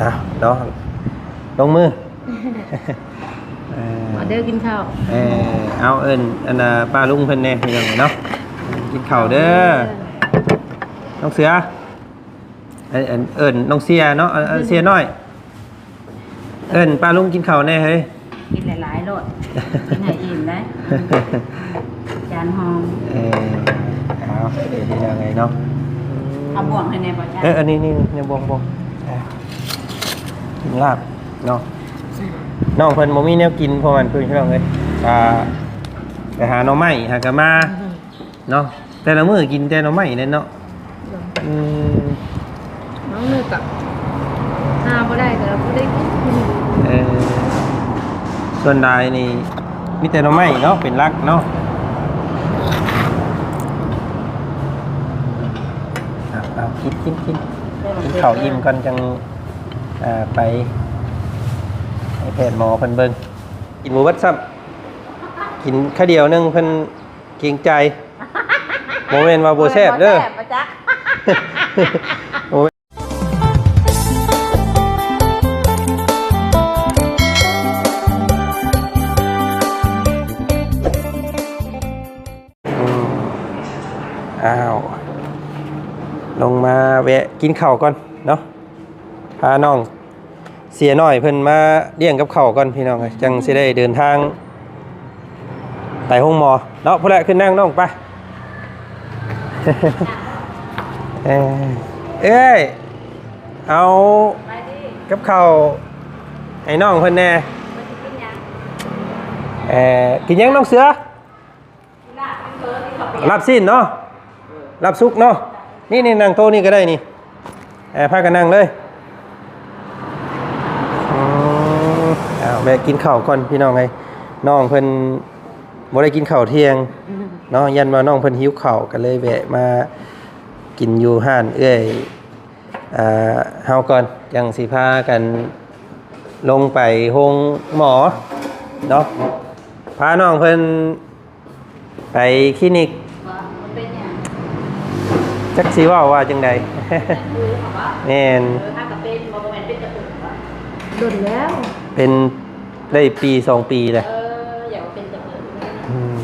ເອົາເນາະ ລົງມື ເອີ ມາເດີກິນເຂົ້າ ເອີ ເອົາເອີ້ນອັນນ່າປ້າລຸງເພິ່ນແດ່ ພີ່ນ້ອງເນາະ ກິນເຂົ້າເດີ ນ້ອງເສືອ ເອີ້ນ ເອີ້ນນ້ອງເຊຍເນາະ ເອີ ເຊຍນ້ອຍ ເອີ້ນປ້າລຸງກິນເຂົ້າແດ່ເຮີ້ຍ ກິນຫຼາຍໆໂລດ ກິນໃຫ້ອີ່ມໄດ໋ ຈານຮອງ ເອີ ເອົາ ເປັນຈັ່ງໃດເນາະ ເອົາບ່ວງໃຫ້ແດ່ບໍ່ ເອີ ອັນນີ້ ນີ້ ນີ້ ບ່ວງ ບ່ວງ ເອີ ກິນລາບເນາະ ນ້ອງເພິ່ນບໍ່ມີແນວກິນ ເພາະວ່າເພິ່ນ ພີ່ນ້ອງເອີຍ ອ່າ ໄປຫາໜໍ່ໄມ້ຫາກະມາ ເນາະ ແຕ່ລະມື້ກິນແຕ່ໜໍ່ໄມ້ແຫຼະເນາະ ໂດຍ ອືມ ບາງມື້ກະຫາບໍ່ໄດ້ກະບໍ່ໄດ້ກິນ ເອີ ສ່ວນຫຼາຍນີ້ມີແຕ່ໜໍ່ໄມ້ເນາະ ເປັນຫຼັກເນາະ ເອົາ ເອົາ ກິນ ກິນ ກິນ ກິນເຂົ້າອີ່ມກ່ອນ ຈັ່ງ ເອີ ໄປໃຫ້ແພດໝໍເພິ່ນເບິ່ງ ກິນບໍ່ເບິດຊ້ຳ ກິນຄາວດຽວໜຶ່ງເພິ່ນ ເກງໃຈ ບໍ່ແມ່ນວ່າບໍ່ແຊບເດີ ບໍ່ແມ່ນວ່າບໍ່ແຊບ ບໍ່ແມ່ນ ອືມ ອ້າວ ລົງມາແວະກິນເຂົ້າກ່ອນເນາະ ພານ້ອງ ເຊຍນ້ອຍເພິ່ນມາລ້ຽງກັບເຂົ້າກ່ອນພີ່ນ້ອງເອີຍ ຈັ່ງຊິໄດ້ເດີນທາງໄປໂຮງໝໍເນາະ ພຸ້ນແຫຼະ ຂຶ້ນນັ່ງນ້ອງໄປ ເອີ ເອີຍ ເອົາກັບເຂົ້າໃຫ້ນ້ອງເພິ່ນແດ່ ເອີ ກິນຫຍັງນ້ອງເສືອ? ລາບຊີ້ນເນາະ ລາບສຸກເນາະ ນີ້ໆ ນັ່ງໂຕະນີ້ກະໄດ້ນີ້ ເອີ ພາກັນນັ່ງເລີຍ ອືມ ເອົາ ແວະກິນເຂົ້າກ່ອນພີ່ນ້ອງເອີຍ ນ້ອງເພິ່ນບໍ່ໄດ້ກິນເຂົ້າທ່ຽງເນາະ ຢ້ານວ່ານ້ອງເພິ່ນຫິວເຂົ້າ ກະເລີຍແວະມາກິນຢູ່ຮ້ານເອື້ອຍ ເອີ ເຮົາກ່ອນ ຈັ່ງຊິພາກັນລົງໄປໂຮງໝໍເນາະ ພານ້ອງເພິ່ນ ໄປຄລີນິກ ວ່າມັນເປັນຫຍັງ ຈັກຊິເວົ້າວ່າຈັ່ງໃດ ແມ່ນ ເອີ ຫາກະເປັນ ບໍ່ ບໍ່ແມ່ນເປັນແຕ່ເກີດ ດົນແລ້ວ ເປັນໄດ້ປີສອງປີແລ້ວ ເອີ ຢາກວ່າເປັນແຕ່ເກີດ ອືມ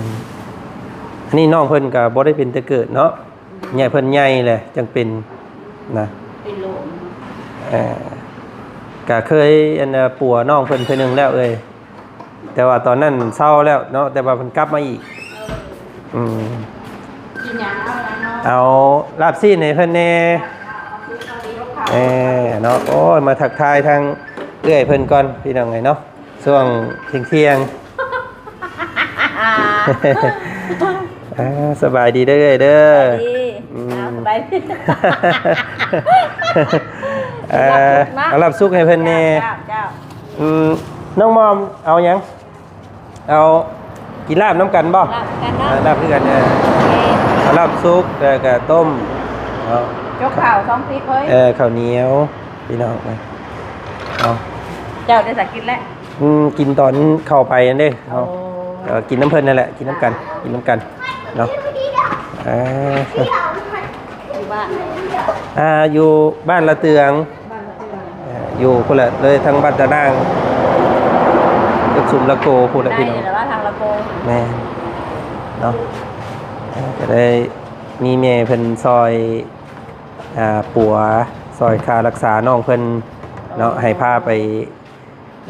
ອັນນີ້ນ້ອງເພິ່ນກະບໍ່ໄດ້ເປັນແຕ່ເກີດເນາະ ໃຫຍ່ ເພິ່ນໃຫຍ່ແຫຼະຈັ່ງເປັນນະ ເປັນໂລກ ເອີ ກະເຄີຍອັນ ເອີ ປົວນ້ອງເພິ່ນເທື່ອໜຶ່ງແລ້ວເອີຍ ແຕ່ວ່າຕອນນັ້ນເຊົາແລ້ວເນາະ ແຕ່ວ່າເພິ່ນກັບມາອີກ ເອີ ອືມ ກິນຫຍັງ ເອົາຫຍັງເນາະ ເອົາລາບຊີ້ນໃຫ້ເພິ່ນແດ່ ເອົາ ເອົາ ເອົາ ເອີ ເນາະ ໂອ້ຍ ມາທັກທາຍທາງເອື້ອຍເພິ່ນກ່ອນ ພີ່ນ້ອງເອີຍເນາະ ຊ່ວງທ່ຽງໆ ອ່າ ສະບາຍດີເດີເອື້ອຍເດີ ສະບາຍດີ ອືມ ອ່າ ສະບາຍດີ ເອີ ເອົາລາບສຸກໃຫ້ເພິ່ນແດ່ ເຈົ້າ ເຈົ້າ ອືມ ນ້ອງມອມເອົາຫຍັງ? ເອົາ ກິນລາບນຳກັນບໍ່? ລາບນຳກັນເນາະ ອ່າ ລາບຄືກັນ ເອີ ໂອເຄ ເອົາລາບສຸກ ແລ້ວກະຕົ້ມເນາະ ຈົກເຂົ້າສອງຕິບເອີຍ ເອີ ເຂົ້າໜຽວ ພີ່ນ້ອງ ເອົາ ເຈົ້າໄດ້ສາກິນແລ້ວ? ອືມ ກິນຕອນເຂົ້າໄປຫັ້ນເດ້ເນາະ ໂອ້ ເອີ ກິນນຳເພິ່ນຫັ້ນແຫຼະ ກິນນຳກັນ ກິນນຳກັນເນາະ ເອີ ຢູ່ບ້ານ ອ່າ ຢູ່ບ້ານລະເຕືອງ ບ້ານລະເຕືອງ ເອີ ຢູ່ພຸ້ນແຫຼະ ເລີຍທາງບ້ານຕານາງ ເກືອບຊຸມລະໂກພຸ້ນແຫຼະ ໄດ້ ພີ່ນ້ອງ ແມ່ນ ເນາະ ເອີ ກະໄດ້ມີແມ່ເພິ່ນຊ່ອຍ ອ່າ ປົວ ຊ່ອຍຄ່າລັກສານ້ອງເພິ່ນເນາະ ໃຫ້ພາໄປ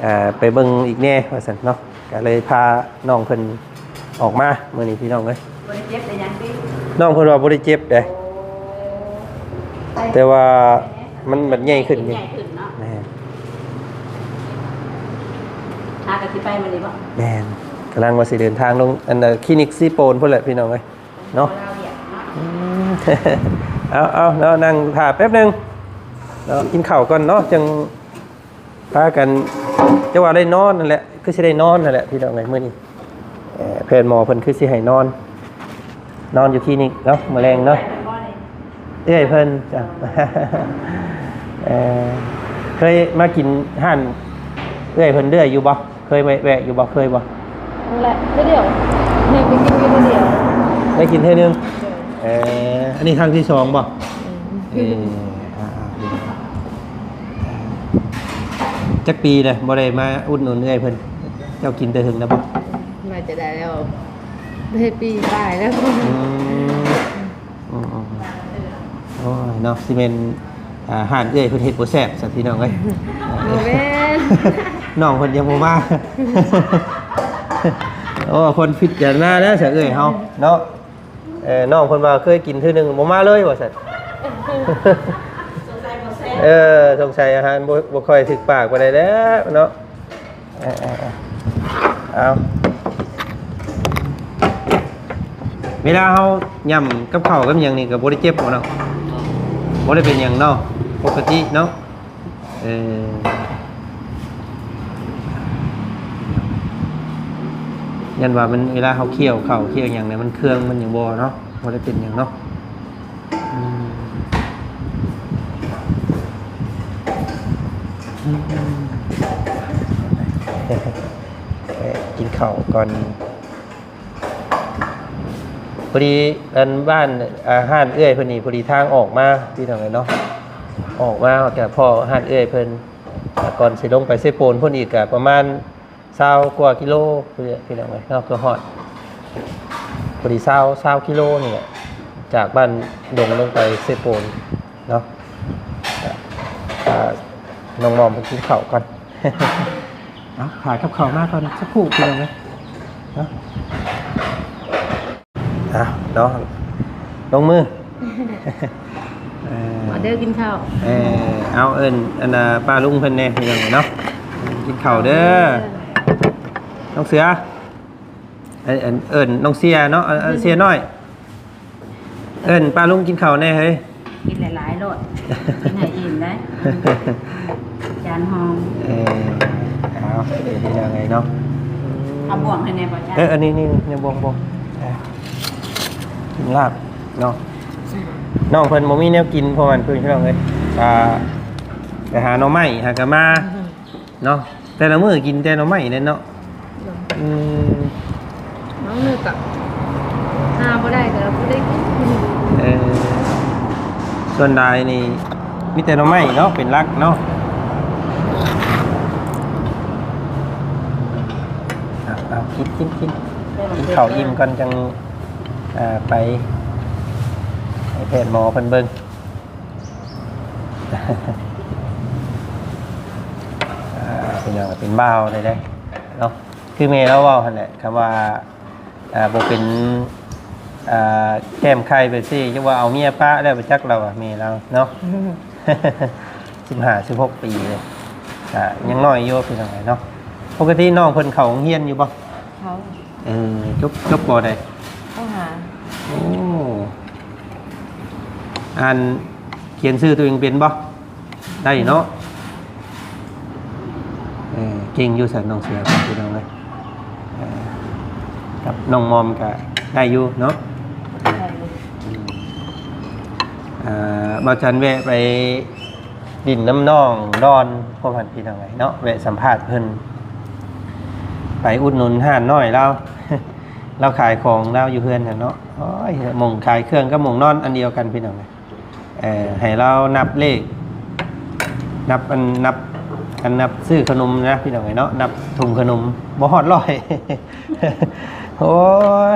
ເອີ ໄປເບິ່ງອີກແດ່ວ່າຊັ້ນເນາະ ກະເລີຍພານ້ອງເພິ່ນອອກມາມື້ນີ້ພີ່ນ້ອງເອີຍ ບໍ່ໄດ້ເຈັບໄດ້ຫຍັງຕິ? ນ້ອງເພິ່ນວ່າບໍ່ໄດ້ເຈັບເດ້ ໂອ້ ແຕ່ວ່າມັນບັດໃຫຍ່ຂຶ້ນ ໃຫຍ່ຂຶ້ນເນາະ ແມ່ນ ຫາກະຊິໄປມື້ນີ້ບໍ່? ແມ່ນ ກຳລັງວ່າຊິເດີນທາງລົງ ອັນ ຄລີນິກຊີໂປນພຸ້ນແຫຼະພີ່ນ້ອງເອີຍ ເນາະ ອືມ ເອົາ ເອົາ ເນາະ ນັ່ງຖ້າແປັບໜຶ່ງເນາະ ກິນເຂົ້າກ່ອນເນາະ ຈັ່ງພາກັນ ຈັ່ງວ່າໄດ້ນອນຫັ້ນແຫຼະ ຄືຊິໄດ້ນອນຫັ້ນແຫຼະພີ່ນ້ອງເອີຍ ມື້ນີ້ ເອີ ແພດໝໍເພິ່ນຄືຊິໃຫ້ນອນ ນອນຢູ່ຄລີນິກເນາະ ມື້ແລງເນາະ ເອື້ອຍເພິ່ນ ເອີ ເຄີຍມາກິນຮ້ານເອື້ອຍເພິ່ນເລື້ອຍຢູ່ບໍ່? ເຄີຍແວະ ແວະຢູ່ບໍ່? ເຄີຍບໍ່? ນັ້ນແຫຼະ ເທື່ອດຽວ ແມ່ໄປກິນຢູ່ເທື່ອດຽວ ໄດ້ກິນເທື່ອໜຶ່ງ ເອີ ອັນນີ້ຄັ້ງທີສອງບໍ່? ອືມ ເອີ ອ່າ ອ່າ ອ່າ ຈັກປີແລ້ວບໍ່ໄດ້ມາອຸດໜູນເອື້ອຍເພິ່ນ? ເຈົ້າກິນແຕ່ເຖິງແລ້ວບໍ່? ໜ້າຈະໄດ້ແລ້ວ ໄດ້ປີປາຍແລ້ວ. ອືມ ອືມໆ ໂອ້ຍເນາະ ຊິແມ່ນ ອ່າ ຮ້ານເອື້ອຍເພິ່ນເຮັດບໍ່ແຊບຊັ້ນ ພີ່ນ້ອງເອີຍ. ບໍ່ແມ່ນ ນ້ອງເພິ່ນຍັງບໍ່ມາ. ໂອ້ ຄົນພິຈາລະນາແລ້ວຊະເອື້ອຍເຮົາເນາະ. ເອີ ນ້ອງເພິ່ນວ່າເຄີຍກິນເທື່ອໜຶ່ງ ບໍ່ມາເລີຍວ່າຊັ້ນ. ເອີ ສົງໄສອາຫານບໍ່ ບໍ່ຄ່ອຍຖືກປາກປານໃດແລ້ວເນາະ. ເອີໆໆ ເອົາ ເວລາເຮົາຫຍ້ຳກັບເຂົ້າກັບຫຍັງນີ້ກໍບໍ່ໄດ້ເຈັບບໍ່ເນາະ? ບໍ່ໄດ້ເປັນຫຍັງເນາະ ປົກກະຕິເນາະ. ເອີ ຢ້ານວ່າມັນ ເວລາເຮົາຄ້ຽວເຂົ້າຄ້ຽວຫຍັງນີ້ ມັນເຄືອງມັນຫຍັງບໍ່ເນາະ ບໍ່ໄດ້ເປັນຫຍັງເນາະ. ອືມ ອືມ ເອີ ກິນເຂົ້າກ່ອນ. ພໍດີອັນບ້ານ ອ່າ ຮ້ານເອື້ອຍເພິ່ນນີ້ ພໍດີທາງອອກມາ ພີ່ນ້ອງເອີຍເນາະ. ອອກມາກໍພໍ້ຮ້ານເອື້ອຍເພິ່ນ ກ່ອນຊິລົງໄປເຊໂປນພຸ້ນອີກ ກໍປະມານຊາວກວ່າກິໂລ ພີ່ນ້ອງເອີຍເນາະ ກໍຮອດ ພໍດີຊາວ ຊາວກິໂລນີ້ແຫຼະ ຈາກບ້ານດົງລົງໄປເຊໂປນເນາະ. ອ່າ ນ້ອງມອມເພິ່ນກິນເຂົ້າກ່ອນ. ເອົາ ຖ້າກັບເຂົ້າມາກ່ອນສັກຄູ່ ພີ່ນ້ອງເອີຍເນາະ. ອ່ະ ເນາະ ລົງມື. ເອີ ມາເດີກິນເຂົ້າ. ເອີ ເອົາ ເອີ້ນອັນນ່າ ປ້າລຸງເພິ່ນແດ່ ພີ່ນ້ອງເນາະ ກິນເຂົ້າເດີ. ເອີ ນ້ອງເສືອ ເອີ້ນ ເອີ້ນນ້ອງເຊຍເນາະ ເອີ ເຊຍນ້ອຍ. ເອີ້ນປ້າລຸງກິນເຂົ້າແດ່ເຮີ້ຍ. ກິນຫຼາຍໆໂລດ ກິນໃຫ້ອີ່ມໄດ໋ ຈານຮອງ. ເອີ ເອົາ ເປັນຈັ່ງໃດເນາະ ເອົາບ່ວງໃຫ້ແດ່ບໍ່ຈ້າ? ເອີ ອັນນີ້ ນີ້ ນີ້ ບ່ວງ ບ່ວງ ເອີ ກິນລາບເນາະ. ນ້ອງເພິ່ນບໍ່ມີແນວກິນ ເພາະວ່າເພິ່ນ ພີ່ນ້ອງເອີຍ ອ່າ ໄປຫາໜໍ່ໄມ້ຫາກະມາ ເນາະ ແຕ່ລະມື້ກິນແຕ່ໜໍ່ໄມ້ແຫຼະເນາະ. ໂດຍ ອືມ ບາງມື້ກໍຫາບໍ່ໄດ້ກໍບໍ່ໄດ້ກິນ. ເອີ ສ່ວນຫຼາຍນີ້ມີແຕ່ໜໍ່ໄມ້ເນາະ ເປັນຫຼັກເນາະ. ເອົາ ເອົາ ກິນ ກິນ ກິນ ກິນເຂົ້າອີ່ມກ່ອນ ຈັ່ງ ເອີ ໄປໃຫ້ແພດໝໍເພິ່ນເບິ່ງ. ອ່າ ເປັນຫຍັງເປັນບ່າວໄດ້ເດ້ເນາະ ຄືແມ່ລາວເວົ້າຫັ້ນແຫຼະ ຄຳວ່າ ອ່າ ບໍ່ເປັນ ອ່າ ແກ້ມໄຂ່ແບບຊີ້ ຈັ່ງວ່າເອົາເມຍປະແລ້ວໄປຈັກລາວວ່າແມ່ລາວເນາະ. ສິບຫ້າ ສິບຫົກປີເລີຍ ກໍຍັງນ້ອຍຢູ່ ພີ່ນ້ອງເອີຍເນາະ. ປົກກະຕິນ້ອງເພິ່ນເຂົ້າໂຮງຮຽນຢູ່ບໍ່? ເຂົ້າ. ເອີ ຈົບ ຈົບ ປໍໃດ? ປໍຫ້າ. ໂອ້ ອ່ານຂຽນຊື່ຕົວເອງເປັນບໍ່? ໄດ້ເນາະ. ເອີ ເກັ່ງຢູ່ຊັ້ນນ້ອງເສືອ ພີ່ນ້ອງເອີຍ. ເອີ ກັບນ້ອງມອມກໍໄດ້ຢູ່ເນາະ. ໄດ້ຢູ່. ອືມ ອ່າ ບ່າວຈັນແວະໄປ ຫຼິ້ນນຳນ້ອງດອນ ພວກເພິ່ນ ພີ່ນ້ອງເອີຍເນາະ ແວະສຳພາດເພິ່ນ ໄປອຸດໜູນຮ້ານນ້ອຍລາວ ລາວຂາຍຂອງລາວຢູ່ເຮືອນຫັ້ນເນາະ. ໂອ້ຍ ໝ່ອງຂາຍເຄື່ອງກັບໝ່ອງນອນອັນດຽວກັນ ພີ່ນ້ອງເອີຍ. ເອີ ໃຫ້ລາວນັບເລກ ນັບອັນ ນັບອັນ ນັບຊື້ຂະໜົມນະ ພີ່ນ້ອງເອີຍເນາະ ນັບຖົງຂະໜົມ ບໍ່ຮອດຮ້ອຍ. ໂອ້ຍ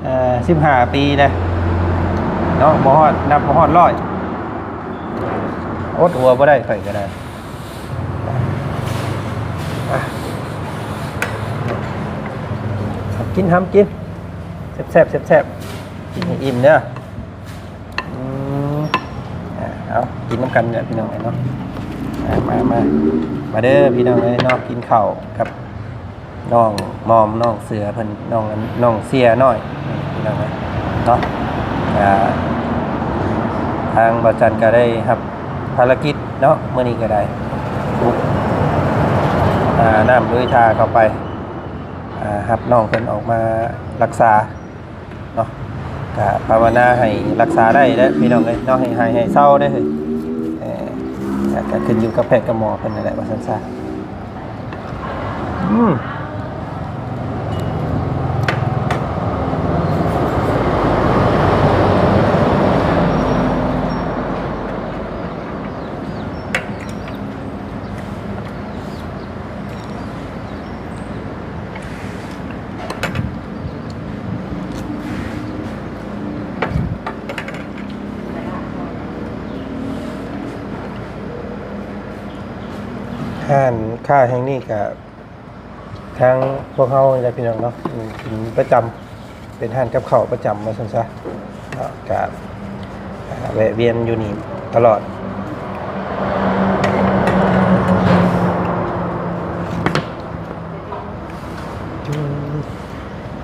ເອີ ສິບຫ້າປີແລ້ວເນາະ ບໍ່ຮອດ ນັບບໍ່ຮອດຮ້ອຍ ອົດຫົວບໍ່ໄດ້ ຂ້ອຍກໍໄດ້. ອ່ະ ຫຳກິນ ຫຳກິນ ແຊບໆ ແຊບໆ ກິນໃຫ້ອີ່ມເດີ. ອືມ ອ່າ ເອົາ ກິນນຳກັນແຫຼະ ພີ່ນ້ອງເອີຍເນາະ. ອ່າ ມາ ມາ ມາເດີ ພີ່ນ້ອງເອີຍເນາະ ກິນເຂົ້າກັບນ້ອງມອມ ນ້ອງເສືອເພິ່ນ ນ້ອງ ນ້ອງເຊຍນ້ອຍ ພີ່ນ້ອງເອີຍເນາະ. ອ່າ ທາງບ່າວຈັນກໍໄດ້ຮັບພາລະກິດເນາະ ມື້ນີ້ກໍໄດ້ ບຸກ ອ່າ ນ້ຳລຸຍທ່າເຂົ້າໄປ ອ່າ ຮັບນ້ອງເພິ່ນອອກມາລັກສາ ເນາະ ກະພາວະນາໃຫ້ລັກສາໄດ້ແຫຼະ ພີ່ນ້ອງເອີຍເນາະ ໃຫ້ຫາຍໃຫ້ເຊົາເດ້. ເອີ ກະຂຶ້ນຢູ່ກັບແພດກັບໝໍເພິ່ນນັ້ນແຫຼະ ວ່າຊັ້ນຊະ. ອືມ. ຮ້ານຄ້າແຫ່ງນີ້ກະ ທາງພວກເຮົານີ້ແຫຼະພີ່ນ້ອງເນາະ ກິນປະຈຳ ເປັນຮ້ານກັບເຂົ້າປະຈຳວ່າຊັ້ນຊະເນາະ ກະ ອ່າ ແວະວຽນຢູ່ນີ້ຕະຫຼອດ.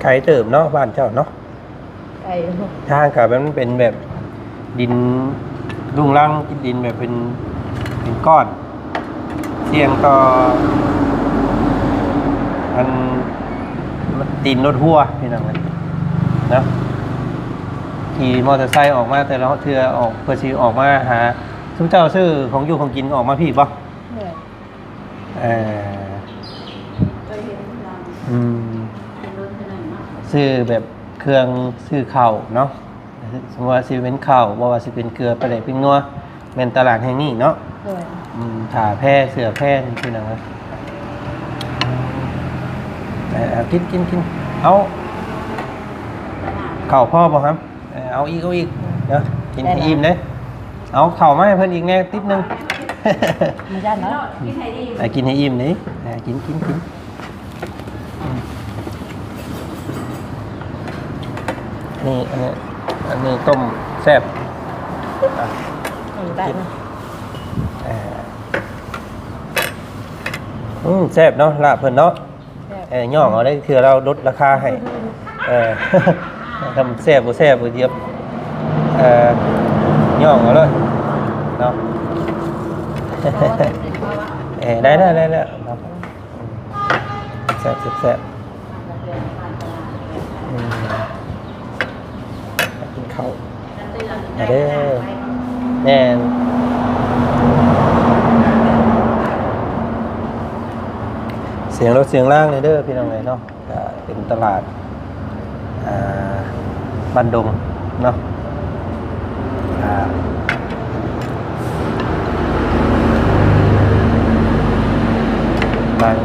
ໄກເຕີບເນາະ ບ້ານເຈົ້າເນາະ? ໄກຢູ່. ທາງກະແບບມັນເປັນແບບດິນລຸງລັງ ດິນແບບເປັນ ເປັນກ້ອນ ສ່ຽງຕໍ່ອັນ ຕີນລົດຮົ່ວພີ່ນ້ອງເອີຍເນາະ. ຂີ່ມໍເຕີໄຊອອກມາແຕ່ລະເທື່ອ ອອກ ເພື່ອຊິອອກມາຫາ ຊຸມເຈົ້າຊື້ຂອງຢູ່ຂອງກິນອອກມາພີ້ບໍ່? ເອີ ເອີ ອືມ ຊື້ແບບເຄື່ອງ ຊື້ເຂົ້າເນາະ ສົມມຸດວ່າຊິເປັນເຂົ້າ ບໍ່ວ່າຊິເປັນເກືອ ປາແດກ ແປ້ງນົວ ແມ່ນຕະຫຼາດແຫ່ງນີ້ເນາະ. ໂດຍ. ອືມ ຜ້າແພ ເສື້ອແພນີ້ພີ່ນ້ອງເອີຍ. ເອີ ເອົາ ກິນ ກິນ ກິນ ເອົາ ເຂົ້າພໍບໍ່ຫຳ? ເອີ ເອົາອີກ ເອົາອີກເນາະ ກິນໃຫ້ອີ່ມເດ້. ເອົາເຂົ້າມາໃຫ້ເພິ່ນອີກແດ່ຕິບໜຶ່ງ ມາຢ້ານເນາະ ໃຫ້ກິນໃຫ້ອີ່ມເດ້. ເອີ ກິນ ກິນ ກິນ ນີ້ ອັນນີ້ ອັນນີ້ຕົ້ມແຊບ. ອືມ ໄດ້ ກິນ ເອີ ອືມ ແຊບເນາະ ລາບເພິ່ນເນາະ. ແຊບ. ເອີ ຍ້ອງເອົາໄດ້ ເທື່ອລາວລົດລາຄາໃຫ້. ເອີ ຖ້າມັນແຊບບໍ່ແຊບ ດຽວ ເອີ ຍ້ອງເອົາເລີຍເນາະ. ເອີ ໄດ້ແລ້ວ ໄດ້ແລ້ວເນາະ. ແຊບ ແຊບ ແຊບ. ອືມ ກິນເຂົ້າ ມາເດີ. ແມ່ນ ສຽງລົດສຽງລາງແດ່ເດີພີ່ນ້ອງເອີຍເນາະ. ກະເປັນຕະຫຼາດ ອ່າ ບ້ານດົງເນາະ. ອ່າ ບາງ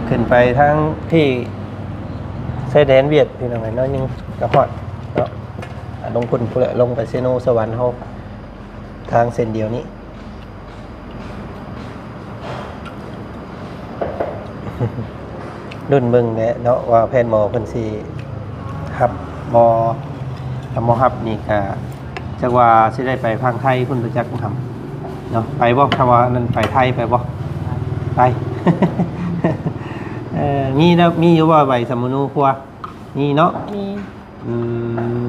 ຂຶ້ນໄປທາງທີ່ຊາຍແດນຫວຽດພີ່ນ້ອງເອີຍ ໜ້ອຍໜຶ່ງກະຮອດເນາະ. ອ່າ ລົງພຸ້ນພຸ້ນແຫຼະ ລົງໄປເຊໂນສະຫວັນເຮົາ ທາງເສັ້ນດຽວນີ້. ລຸ້ນເບິ່ງແຫຼະເນາະ ວ່າແພດໝໍເພິ່ນຊິຮັບບໍ່. ຖ້າບໍ່ຮັບນີ້ກະຈັກວ່າຊິໄດ້ໄປຝັ່ງໄທພຸ້ນບໍ່ຈັກຫຳເນາະ. ໄປບໍ່? ຖ້າວ່ານັ້ນໄປໄທໄປບໍ່? ໄປ. ເອີ ມີແລ້ວ ມີຢູ່ບໍ່ໃບສຳມະໂນຄົວ? ມີເນາະ? ມີ. ອືມ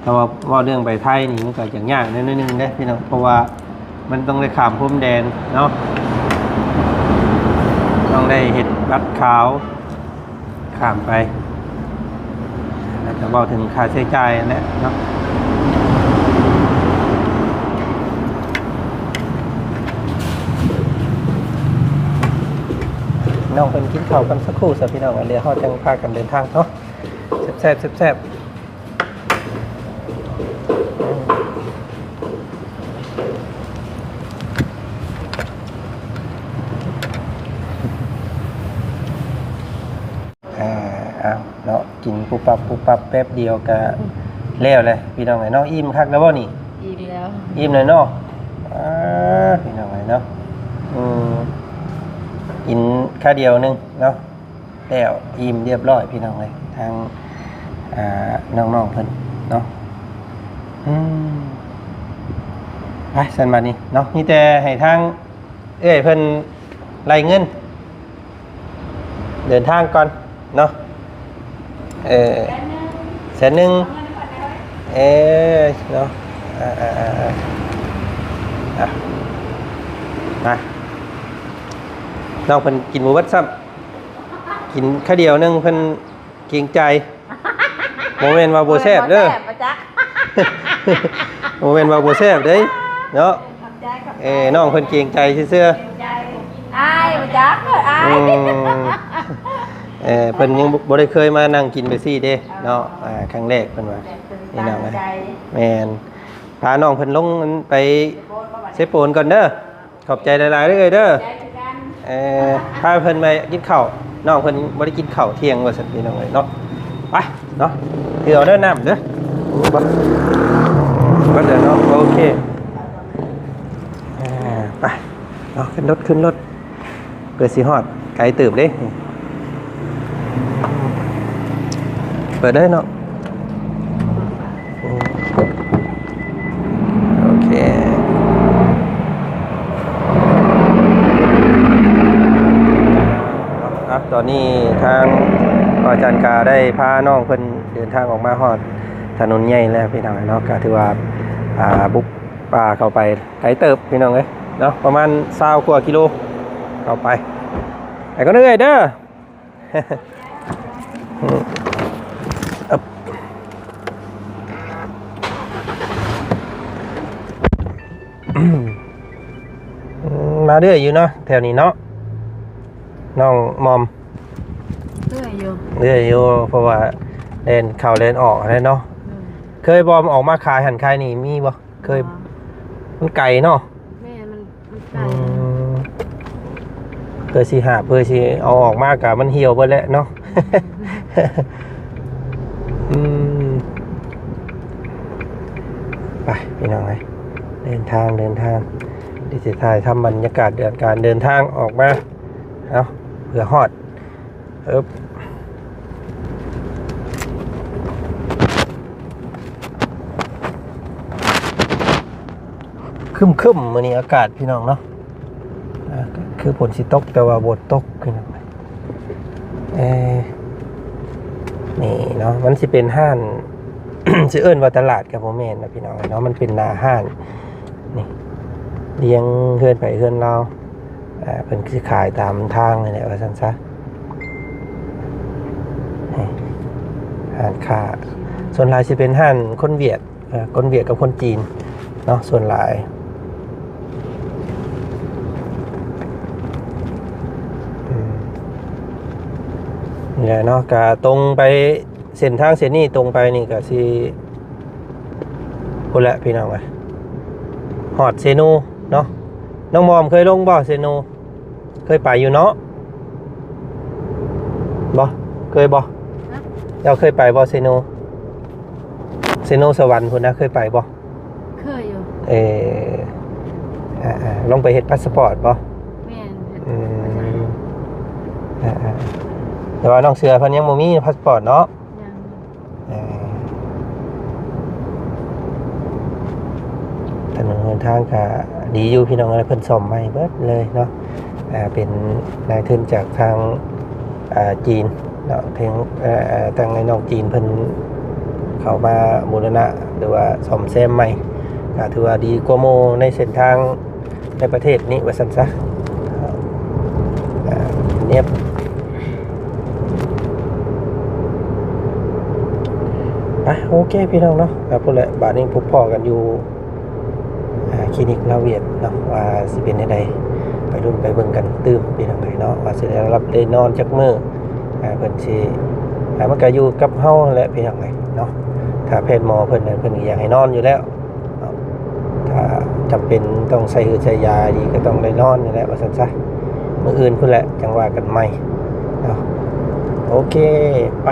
ແຕ່ວ່າເວົ້າເລື່ອງໄປໄທນີ້ ມັນກໍຈະຍາກແນວໜຶ່ງເດ້ພີ່ນ້ອງ ເພາະວ່າມັນຕ້ອງໄດ້ຂ້າມພົມແດນເນາະ ຕ້ອງໄດ້ເຮັດບັດຂາວຂ້າມໄປ ແລ້ວກໍເວົ້າເຖິງຄ່າໃຊ້ຈ່າຍຫັ້ນແຫຼະເນາະ. ນ້ອງເພິ່ນກິນເຂົ້າກ່ອນສັກຄູ່ຊະພີ່ນ້ອງ ແລ້ວເຮົາຈັ່ງພາກັນເດີນທາງເນາະ. ແຊບໆ ແຊບໆ. ອ່າ ເອົາເນາະ ກິນປຸບປັບປຸບປັບແປັບດຽວກະແລ້ວແຫຼະພີ່ນ້ອງເອີຍເນາະ. ອີ່ມຄັກແລ້ວບໍ່ນີ້? ອີ່ມແລ້ວ ອີ່ມແລ້ວເນາະ. ອ່າ ພີ່ນ້ອງເອີຍເນາະ ອືມ ກິນຄາວດຽວໜຶ່ງເນາະ ແລ້ວອີ່ມຮຽບຮ້ອຍພີ່ນ້ອງເອີຍ ທາງ ອ່າ ນ້ອງໆເພິ່ນເນາະ. ອືມ ໄປຊັ້ນບາດນີ້ເນາະ ມີແຕ່ໃຫ້ທາງເອື້ອຍເພິ່ນໄລ່ເງິນ ເດີນທາງກ່ອນເນາະ. ເອີ ແສນໜຶ່ງ ເອີ ເນາະ. ອ່າ ອ່າ ມາ ນ້ອງເພິ່ນກິນບໍ່ເບິດຊ້ຳ ກິນຄາວດຽວໜຶ່ງ ເພິ່ນເກງໃຈ. ບໍ່ແມ່ນວ່າບໍ່ແຊບເດີ ບໍ່ແມ່ນວ່າບໍ່ແຊບເດ້ເນາະ. ເອີ ນ້ອງເພິ່ນເກງໃຈຊື່ໆ. ອາຍບໍ່ຈັກ ອາຍ. ອືມ ເອີ ເພິ່ນຍັງບໍ່ ບໍ່ໄດ້ເຄີຍມານັ່ງກິນແບບຊີ້ເດ້ເນາະ. ອ່າ ຄັ້ງແລກເພິ່ນວ່າ ນີ້ນະ. ແມ່ນ ພານ້ອງເພິ່ນລົງໄປເຊໂປນກ່ອນເດີ. ຂອບໃຈຫຼາຍໆເດີເອື້ອຍເດີ. ເອີ ພາເພິ່ນມາກິນເຂົ້າ ນ້ອງເພິ່ນບໍ່ໄດ້ກິນເຂົ້າທ່ຽງວ່າຊັ້ນພີ່ນ້ອງເອີຍເນາະ. ໄປເນາະ ຖືເອົາເດີນ້ຳເດີ. ບໍ່ ບໍ່ເດີເນາະ. ໂອເຄ ອ່າ ໄປ ເອົາ ຂຶ້ນລົດ ຂຶ້ນລົດ ເພື່ອຊິຮອດ ໄກເຕີບເດ້. ເປີດເລີຍເນາະ. ໂອເຄ ເນາະ. ຕອນນີ້ທາງພະອາຈານກະໄດ້ພານ້ອງເພິ່ນເດີນທາງອອກມາຮອດຖະໜົນໃຫຍ່ແລ້ວ ພີ່ນ້ອງເນາະ. ກະຖືວ່າ ອ່າ ບຸກປ່າເຂົ້າໄປໄກເຕີບ ພີ່ນ້ອງເອີຍເນາະ, ປະມານຊາວກວ່າກິໂລເຂົ້າໄປ. ໄປກ່ອນເດີ້ເອື້ອຍເດີ້. ອຶບ ມາເລື້ອຍຢູ່ເນາະ ແຖວນີ້ເນາະ ນ້ອງມອມ. ເລື້ອຍຢູ່ ເລື້ອຍຢູ່ ເພາະວ່າແລ່ນເຂົ້າແລ່ນອອກຫັ້ນແຫຼະເນາະ. ເອີ ເຄີຍບໍ່ ອອກມາຂາຍຫັ້ນຂາຍນີ້ ມີບໍ່? ເຄີຍ ອໍ ມັນໄກເນາະ. ແມ່ນ ມັນ ມັນໄກ. ອືມ ເພື່ອຊິຫາບ ເພື່ອຊິເອົາອອກມາກະມັນຫ່ຽວເບິດແຫຼະເນາະ. ອືມ ໄປ ພີ່ນ້ອງເອີຍ ເດີນທາງ ເດີນທາງ. ດຽວຊິຖ່າຍທຳບັນຍາກາດການເດີນທາງອອກມາ ເອົາ ເພື່ອຮອດ. ເອີບ ຄຶ້ມໆ ມື້ນີ້ອາກາດ ພີ່ນ້ອງເນາະ. ອ່າ ຄືຝົນຊິຕົກ ແຕ່ວ່າບໍ່ຕົກ ພີ່ນ້ອງ. ເອີ ນີ້ເນາະ ມັນຊິເປັນຮ້ານ ຊິເອີ້ນວ່າຕະຫຼາດກະບໍ່ແມ່ນນະ ພີ່ນ້ອງເນາະ, ມັນເປັນໜ້າຮ້ານ ນີ້ ລຽງເຮືອນໃຜເຮືອນລາວ. ອ່າ ເພິ່ນຊິຂາຍຕາມທາງນີ້ແຫຼະ ວ່າຊັ້ນຊະ. ນີ້ ຮ້ານຄ້າ ສ່ວນຫຼາຍຊິເປັນຮ້ານຄົນຫວຽດ ເອີ ຄົນຫວຽດກັບຄົນຈີນເນາະ ສ່ວນຫຼາຍ. ອືມ ນີ້ແຫຼະເນາະ ກະຕົງໄປ ເສັ້ນທາງເສັ້ນນີ້ຕົງໄປນີ້ກະຊິ ພຸ້ນແຫຼະ ພີ່ນ້ອງເອີຍ ຮອດເຊໂນເນາະ. ນ້ອງມອມເຄີຍລົງບໍ່ເຊໂນ? ເຄີຍໄປຢູ່ເນາະ ບໍ່? ເຄີຍບໍ່? ຮະ? ເຈົ້າເຄີຍໄປບໍ່ເຊໂນ? ເຊໂນສະຫວັນພຸ້ນນະ ເຄີຍໄປບໍ່? ເຄີຍຢູ່. ເອີ ອ່າໆ ລົງໄປເຮັດພາສປອດບໍ່? ແມ່ນ ເຮັດ. ອືມ ພາສປອດ. ອ່າໆ ແຕ່ວ່ານ້ອງເສືອເພິ່ນຍັງບໍ່ມີພາສປອດເນາະ? ຍັງ. ເອີ ຖະໜົນຫົນທາງກະດີຢູ່ ພີ່ນ້ອງເອີຍ ເພິ່ນສ້ອມໃໝ່ເບິດເລີຍເນາະ. ອ່າ ເປັນນາຍທຶນຈາກທາງ ອ່າ ຈີນເນາະ ເຖິງ ເອີ ທາງໄອ້ນ້ອງຈີນເພິ່ນເຂົ້າມາບູລະນະ ຫຼືວ່າສ້ອມແຊມໃໝ່ ກະຖືວ່າດີກວ່າໝູ່ໃນເສັ້ນທາງ ໃນປະເທດນີ້ວ່າຊັ້ນຊະ. ອ່າ ເນບ ໄປ ໂອເຄ ພີ່ນ້ອງເນາະ. ກະພຸ້ນແຫຼະ ບາດນີ້ພົບພໍ້ກັນຢູ່ ອ່າ ຄລີນິກລາວຫວຽດເນາະ ວ່າຊິເປັນແນວໃດ ໄປລຸ້ນໄປເບິ່ງກັນຕື່ມ ພີ່ນ້ອງເອີຍເນາະ ວ່າຊິໄດ້ຫຼັບໄດ້ນອນຈັກມື້. ອ່າ ເພິ່ນຊິ ອ່າ ມັນກະຢູ່ກັບເຮົາຫັ້ນແຫຼະ ພີ່ນ້ອງເອີຍເນາະ. ຖ້າແພດໝໍເພິ່ນ ເພິ່ນກະຢາກໃຫ້ນອນຢູ່ແລ້ວ ເນາະ ຖ້າຈຳເປັນຕ້ອງໃສ່ຫືດໃສ່ຢາອີ່ຫຼີ ກະຕ້ອງໄດ້ນອນນີ້ແຫຼະ ວ່າຊັ້ນຊະ. ມື້ອື່ນພຸ້ນແຫຼະ ຈັ່ງວ່າກັນໃໝ່ເນາະ. ໂອເຄ ໄປ